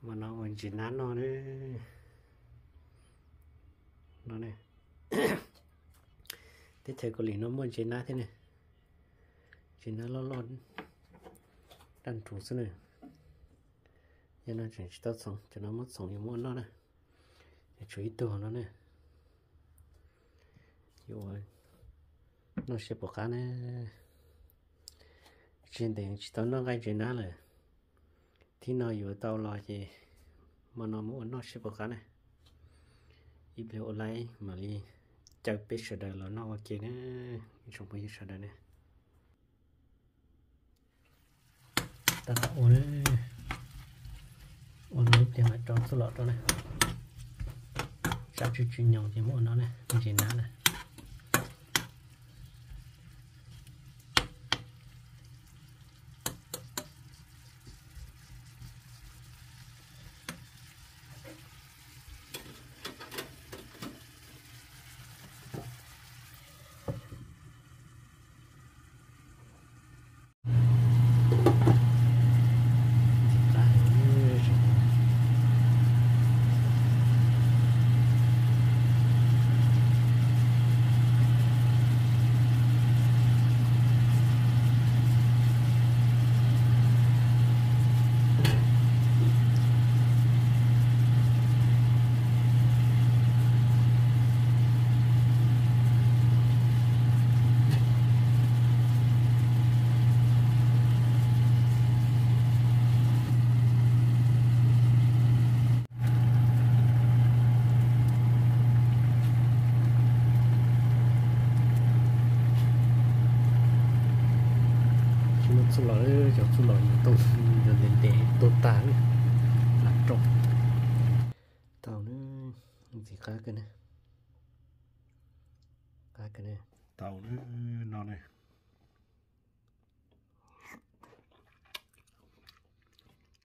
Hmo no ua ntses nab noj ne. No ne, teb chaws Kaus Lim no muaj ntses nab thiab ne. Ntses nab loj loj daj nrus xwb na. Yog no tseem tsis tau txhoov, cov no muab txhoov yuav muab ua noj na. Tshuav ib tug no ne. Yuav ua noj seb puas qab ne. Tsis ntev tsis tau noj nqaij ntses nab lawm. Thib no yuav tau los ces hmo no mus ua noj seb puas qab ne. Ib pliag ua laib mam li caw peb sawv daws los noj ua ke na, ib tsoom phooj ywg sawv daws ne. Tab tom ua, ua no ib pliag mam rau txuj lom rau na. Tsam tsw tsw nyoos ces muab ua no na, ntses nab na. Tsis muaj txuj lom, cov txuj lom yuav tau, yuav ntev ntev tuag tag li, lam rau. Tau na, ntxim qab kawg na. Qab kawg na. Tau na, no na.